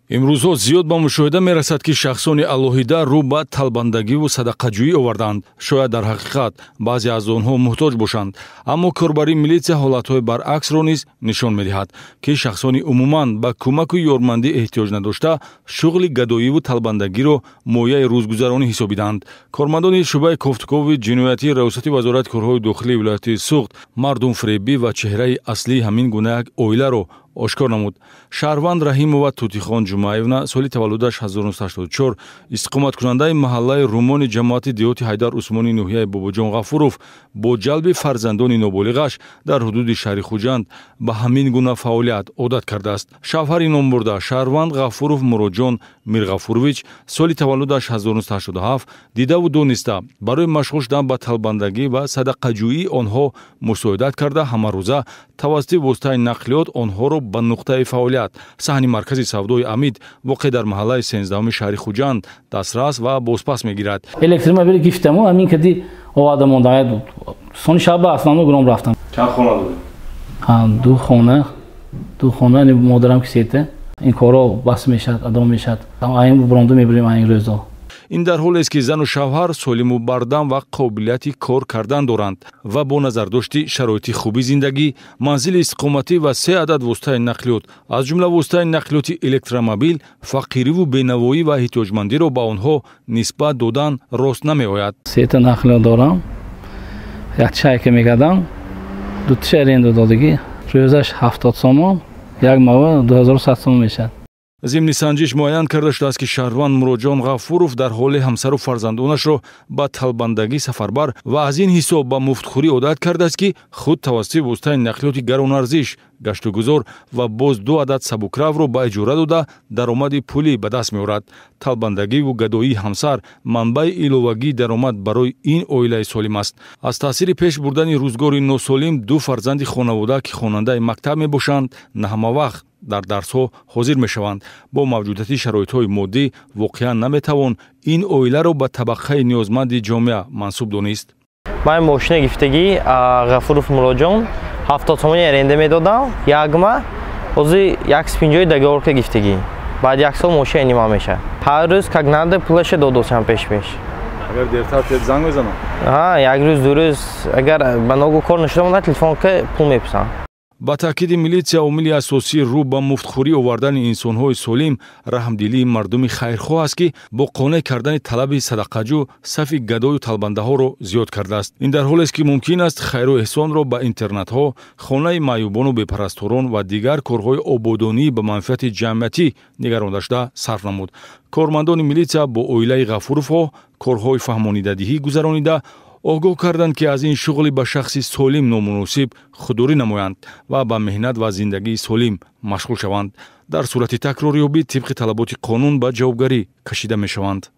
Имрӯзҳо зиёд ба мушоҳида мерасад, ки шахсони алоҳида рӯ ба талбандагиву садақаҷӯӣ овардаанд. Шояд дар ҳақиқат баъзе аз онҳо муҳтоҷ бошанд, аммо корбарии милитсия ҳолатҳои баръаксро низ нишон медиҳад, ки шахсони умуман ба кӯмаку ёрмандӣ эҳтиёҷ надошта шуғли гадоиву талбандагиро мояи рӯзгузаронӣ ҳисобидаанд. Кормандони шӯъбаи кофтукови ҷиноятии Раёсати Вазорати корҳои дохилии вилояти Суғд мардумфиребӣ ва чеҳраи аслии ҳамин гуна як оиларо ошкор намуд. Шаҳрванд Раҳимова Тутихон Ҷумъаевна, соли таваллудаш 1984, истиқоматкунандаи маҳаллаи Румони ҷамоати деҳоти Ҳайдар Усмони ноҳияи Бобоҷон Ғафуров, бо ҷалби фарзандони ноболиғаш дар ҳудуди шаҳри Хуҷанд ба ҳамин гуна фаъолият одат кардааст. Шавҳари номбурда, шаҳрванд Ғафуров Муроҷон Мирғафурович, соли таваллудаш 1987, дидаву дониста барои машғул шудан ба талбандагӣ ва садақаҷӯии онҳо мусоидат карда, ҳамарӯза тавассути воситаи нақлиёт онҳоро ба нуқтаи фаъолият, саҳни маркази савдои Амид, воқеъ дар маҳаллаи 13-уми шаҳри Хуҷанд, дастрас ва бозпас мегирад. Электромобил гифтаму ҳамин кади оварда монда. Сони шаба основно гуром рафтам. Чанд хона доред? Ду хона. Ду хона, модарам ки сета. Ин корро бас мешавад, адо мешавад. Айн буронду мебурем айн рӯзо. Ин дар ҳолест, ки зану шавҳар солиму бардам ва қобилияти кор кардан доранд ва бо назардошти шароити хуби зиндагӣ, манзили истиқоматӣ ва се адад воситаи нақлиёт, аз ҷумла воситаи нақлиёти электромобил, фақириву бенавоӣ ва эҳтиёҷмандиро ба онҳо нисбат додан рост намеояд. Сета нақлиёт дорам, як чайка мекардам, дуташа аренда додагӣ, рӯзаш 70 сомон, як мава 2100 сомон мешавад. Зимни санҷиш муайян карда шудааст, ки шаҳрванд Муроҷон Ғафуров дар ҳоли ҳамсару фарзандонашро ба талбандагӣ сафарбар ва аз ин ҳисоб ба муфтхӯрӣ одат кардааст, ки худ тавассути воситаи нақлиёти гаронарзиш гаштугузор ва боз ду адад сабукравро ба иҷора дода, даромади пулӣ ба даст меорад. Талбандагиву гадоии ҳамсар манбаи иловагии даромад барои ин оилаи солим аст. Аз таъсири пеш бурдани рӯзгори носолим ду фарзанди хонавода, ки хонандаи мактаб мебошанд, на ҳамавақт дар дарсҳо ҳозир мешаванд. Бо мавҷудияти шароитҳои моддӣ воқеан наметавон ин оиларо ба табақаи ниёзманди ҷомеа мансуб донист. Ман мошина гифтагӣ Ғафуров Муроҷон 70 сомони аренда медодам як маҳ, ҳозир 150 договорка гифтагӣ. Баъд як сол мошина нима мешавад. Ҳар рӯз как надо пулаша додосам пеш-пеш. Агар дертар тед занг мезанам? Ҳа, як рӯз, ду рӯз агар ба ногу кор нашуда монад, телефон ка пул мепурсам. Ба таъкиди милитсия, омили асосии рӯ ба муфтхӯрӣ овардани инсонҳои солим раҳмдилии мардуми хайрхоҳ аст, ки бо қонеъ кардани талаби садақаҷӯ сафи гадою талбандаҳоро зиёд кардааст. Ин дар ҳолест, ки мумкин аст хайру эҳсонро ба интернатҳо, хонаи маъюбону бепарасторон ва дигар корҳои ободонӣ ба манфиати ҷамъиятӣ нигаронда шуда сарф намуд. Кормандони милитсия бо оилаи Ғафуровҳо корҳои фаҳмонидадиҳӣ гузаронида, огоҳ карданд, ки аз ин шуғли ба шахси солим номуносиб худдорӣ намоянд ва ба меҳнат ва зиндагии солим машғул шаванд. Дар сурати такрорёбӣ тибқи талаботи қонун ба ҷавобгарӣ кашида мешаванд.